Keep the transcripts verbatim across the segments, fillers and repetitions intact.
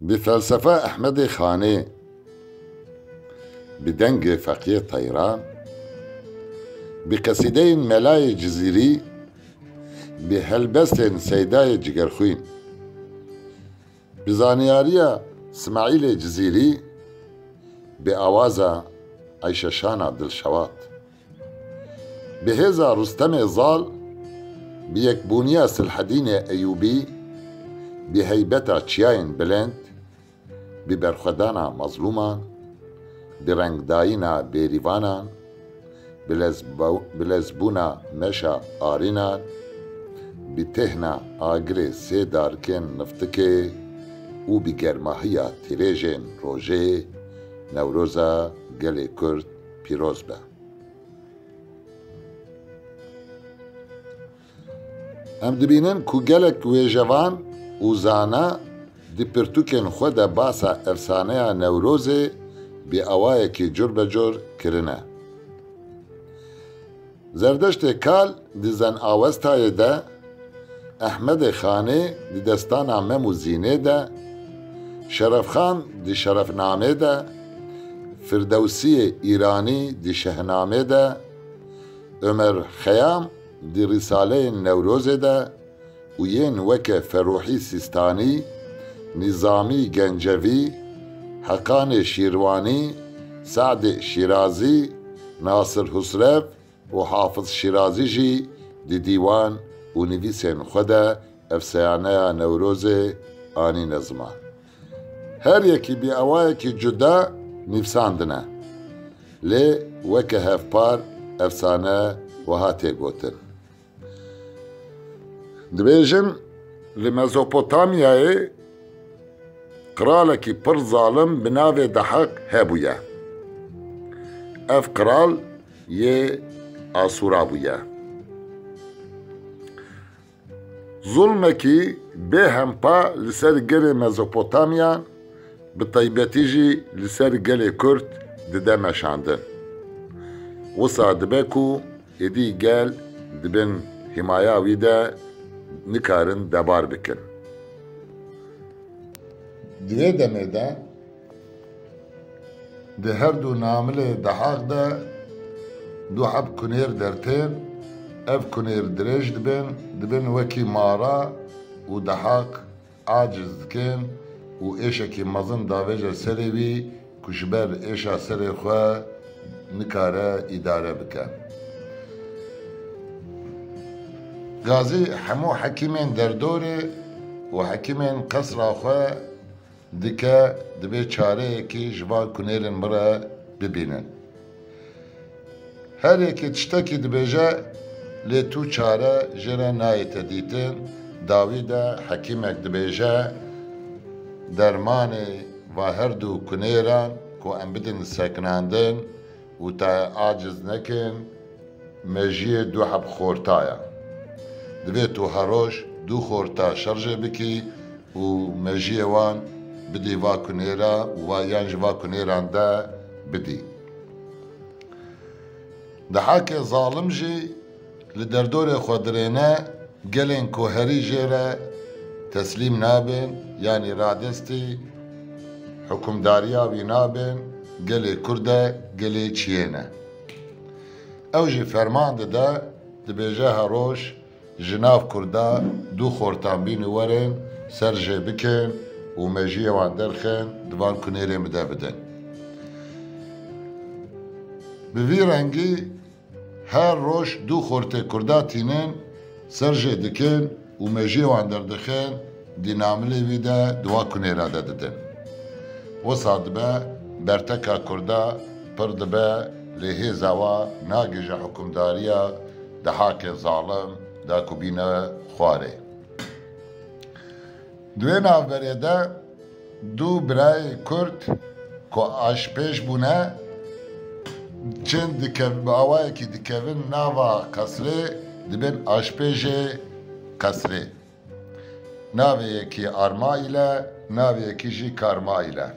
Bi felsefa Ehmedê Xanê, bi dengê Feqiyê Teyran, bi qesîdeyên Melayê Cizîrî, bi helbestên Seydayê Cigerxwîn, bi zanyariya Smaîlê Cizîrî, bi awaza Eyşe Şana Dilşewat. Bi hêza Rustemê Zal, bi yekbûniya Silhedînê Eyûbî, bi heybeta çiyayên bilind, bi berxwedana mezlûman, bi rengdayîna bêrîvanan, bi lezbo-, bi lezbûna meşa arînan, bi têhna agirê sê darikên niftikê û bi germahiya tîrêjên rojê, Newroza gelê Kurd pîroz be. Em dibînin ku gelek wêjevan û zana di pirtûkên xwe de basa efsaneya Newrozê bi awayekî curbecur kirine. Zerdeştê Kal di Zen Awestayê de, Ehmedê Xanê di Destana Mem û Zînê de, Şerefxan di Şerefnamê de, Firdewsiyê Îranî di Şehnamê de, Omer Xeyam di Rîsaleyên Newrozê de û yên weke Ferûhî Sîstanî, Nîzamî Gencevî, Heqanê Şîrwanî, Se'dê Şîrazî, Nasir Husrev, û Hafiz Şîrazî jî di dîwan û nivîsên xwe de efsaneya Newrozê anîne ziman. Her yekî bi awayekî cuda nivîsandine. Lê weke hevpar efsane wiha tê gotin. Dibêjin, li Mezopotamyayê qiralekî pir zalim bi navê Dehak hebûye. Ev qiral yê Asûra bûye. Zulmekî bêhempa li ser gelê Mezopotamyan, bi taybetî jî li ser gelê Kurd dide meşandin. Wisa dibe ku êdî gel di bin hîmaya wî de nikarin debar bikin. Di vê demê de di her du namilê Dehaq de du heb kunêr dertên, ev kunêr dirêj dibin, dibin wekî mara û Dehaq aciz dikin û êşekî mezin davêje serê wî ku ji ber êşa serê xwe nikare îdare bike. Gazî hemû hekîmên derdorê û hekîmên qesra xwe dike, dibê çareyekî ji van kunêrên min re bibînin. Her yekê tiştekî dibêje, lê tu çare jê re nayête dîtin. Dawî de hekîmek dibêje, dermanê va her du kunêran ku em bidin sekinandin û te aciz nekin, mejiyê du heb xorta ye. Divê tu her roj du xorta şerjê bikî û mejiyê wan bidî va kunêra û va yan ji va kunêran de bidî. Dehakê zalim jî li derdorê xwe dirêne, gelên ku herî jê re teslîm nabin, yanî radestî hukimdariya wî nabin, gelê Kurd e, gelê çiyê ne. Ew jî ferman dide, dibêje her roj ji nav Kurda du xortan bînin werin, ser jê bikin û mejiyê wan derxin, di van kunêrê min de bidin. Bi vî rengî her roj du xortê Kurda tînin, ser jê dikin û mejiyê wan derdixin, di namilê wî de di wa kunêra de didin. Wisa dibe berteka Kurda pir dibe, lê hêza wa nagihîje hukimdariya Dehakê zalim da ku bîne xwarê. Di wê navberê de du birayê Kurd ku aşpêj bûne, çin dikev-, bi awayekî dikevin nava qesrê, dibin aşpêjê qesrê. Navê yekî Armaîl e, navê yekî jî Karmaîl e.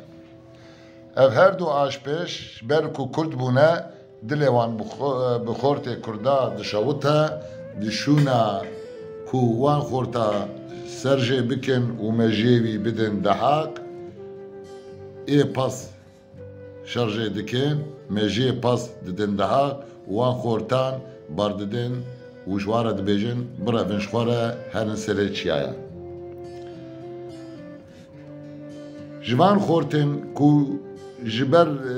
Ev her du aşpêj, ji ber ku Kurd bûne, dilê wan bi xo-, bi xortê Kurda dişewite, di şûna ku wan xorta ser jê bikin û mejiyê wî bidin Dehak, ê pas şerjê dikin, mejiyê pas didin Dihaq û wan xortan bar didin û ji wan re dibêjin, birevin ji xwe re herin serê çiyayan. Ji van xortên ku ji ber, e,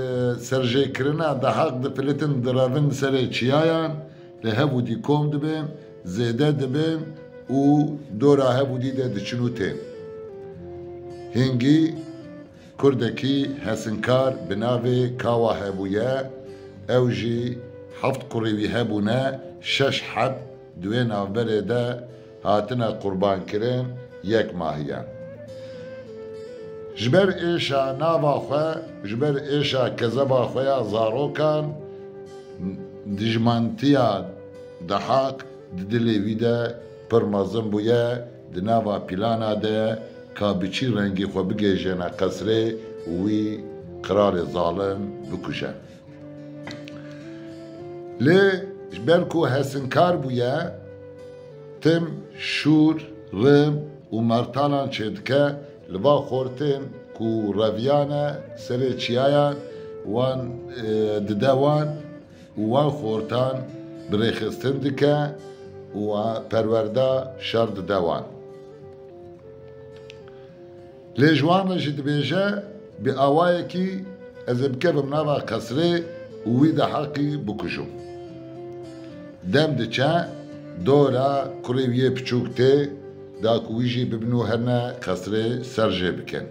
serjêkirina Dihaq difilitin direvin serê çiyayan, li hev û dî kom dibin, zêde dibin û dora hev û dî de diçin û tên. Hingî Kurdekî hesinkar bi navê Kawa hebûye, ew jî heft kurê wî hebûne, şeş heb di wê navberê de hatine qurbankirin, yek mahiye. Ji ber êşa nava xwe, ji ber êşa kezeba xwe ya zarokan, dijmantiya Dihaq di dilê wî de pir mezin bûye, di nava plana de ka bi çi rengî xwe bigihêjêne qesrê û wî qiralê zalim bikuje. Lê ji ber ku hesinkar bûye, tim şûr, rim û mertalan çêdike, li va xortên ku reviyane serê çiyayan wan, e, dide wan û wan xortan bi rêxistin dike û perwerda şer dide wan. Lê ji wan re jî dibêje, bi awayekî ez ê bikevim nava qesrê û wî Dihaqî bikujim. Dem diçe, dora kurê wî yê piçûk tê, da ku wî jî bibin û herine qesrê ser jê bikin.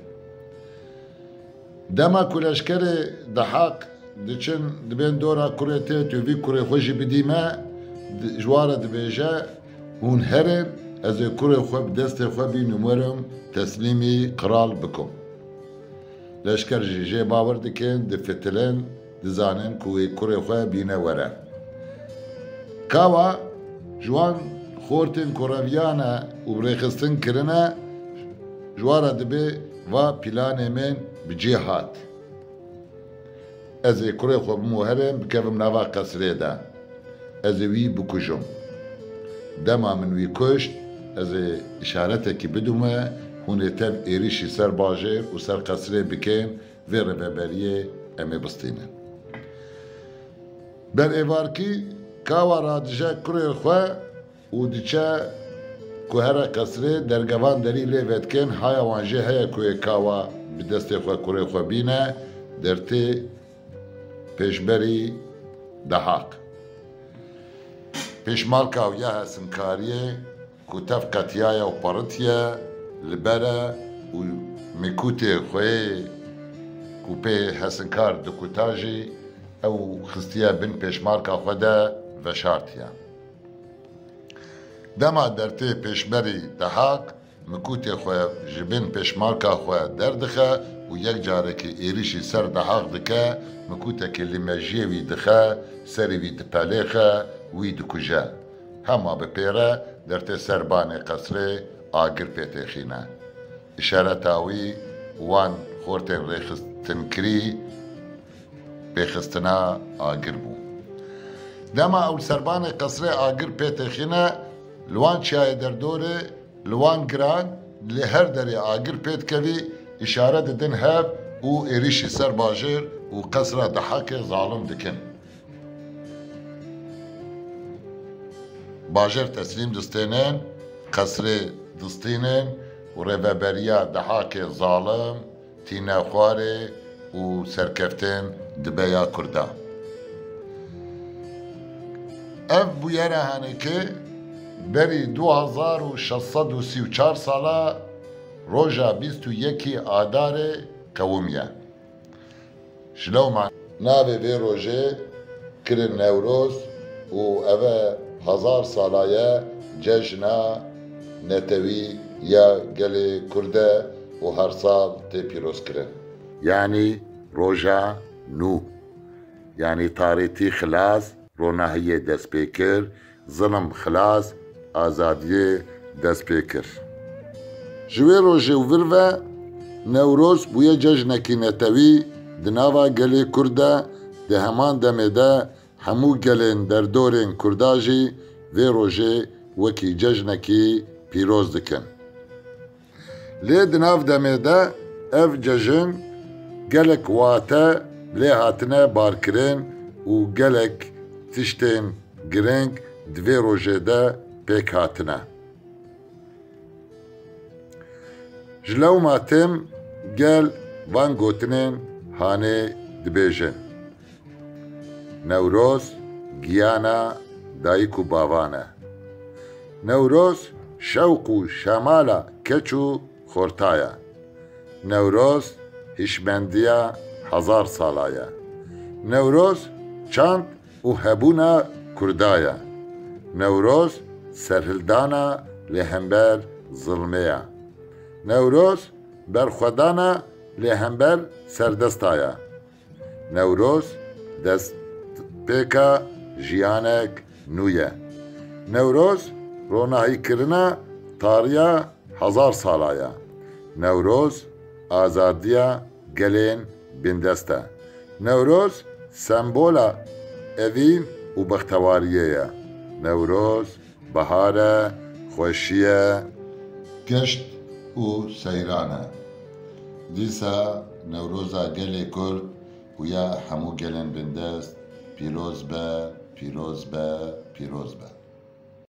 Dema ku leşkerê Dihaq diçin, dibên dora kurê tê, tu vî kurê xwe jî bidî me, di-, ji wan re dibêje, hûn herin, ez ê kurê xwe bi destê xwe bînim werim, teslîmî qral bikim. Leşker jî jê bawer dikin, difitilin, dizanin ku wê kurê xwe bîne were. Kawa ji wan xortên ku reviyane û bi rêxistin kirine, ji wan re dibê va planê min bi cih hat. Ez ê kurê xwe bim û herim bikevim nava qesrê de. Ez ê wî bikujim. Dema min wî kuşt, ez ê îşaretekî bidim we, hûn ê tev êrîşî ser bajêr û ser qesrê bikin, vê rêveberiyê em ê bistînin. Ber êvarkî Kawa radije kurê xwe û diçe ku here qesrê, dergevan derî lê vedikin, haya wan jê heye ku ê Kawa bi destê xwe kurê xwe bîne, dertê pêşberî Dihaq. Pêşmalka wî ya hesinkariyê ku tev qetiyaye û peritiye li ber e û mîkûtê xwe yê ku pê hesinkar dikuta jî ew xistiye bin pêşmalka xwe de veşartiye. Dema dertê pêşberî Dihaq mîkûtê xwe ji bin pêşmalka xwe derdixe û yek carekê êrîşî ser Dihaq dike, mîkûtekê li mejiyê wî dixe, serê wî dipelêxe, wî dikuje. Hema bi pê re dertê ser banê qesrê agir pê têxîne. Îşareta wî wan xortên rêxistinkirî pêxistina agir bû. Dema ew li serbanê qesrê agir pê têxîne, li wan çiyayê derdorê, li wan giran, li her derê agir pê dikevî, îşare didin hev û êrîşî ser bajêr û qesra Dihaqê zalim dikin. Bajêr teslîm distênin, qesrê distînin û rêveberiya Dihaqê zalim, tînexwarê û serkeftin dibe ya Kurda. Ev bûyere henekê berî du hezar û şeş sed û sî û çar sala roja bîst û yekî Adarê qewimiye. Ji lewma navê vê rojê kirin Newroz û ev e hezar sala ye cejna netewî ya gelê Kurd e û her sal tê pîrozkirin. Yanî roja nû, yanî tarîtî xilas, ronahiyê dest pê kir, zilim xilas, azadiyê dest pê kir. Ji wê rojê û vir ve Newroz bûye cejnekî netewî di nava gelê Kurd de, di heman demê de hemû gelên derdorên Kurda jî vê rojê wekî cejnekî pîroz dikin. Lê di nav demê de ev cejin Gelek wate lê hatine barkirin û gelek tiştên giring di vê rojê de pêk hatine. Ji lewma tim gel van gotinên hanê dibêjin. Newroz giyana dayik û bavan e. Newroz şewq û şemala keç û xorta ye. Newroz hişmendiya hezar sala ye. Newroz çand û hebûna Kurda ye. Newroz serhildana lê hember zilmê ye. Newroz berxwedana lê hember serdesta ye. Newroz destpêka jiyanek nû ye. Newroz ronahîkirina tariya hezar sala ye. Newroz azadiya gelên bindest e. Newroz sembola evîn û bextewariyê ye. Newroz bahar e, xweşî ye, geşt û seyran e. Dîsa Newroza gelê Kurd û ya hemû gelên bindest pîroz be, pîroz be, pîroz be.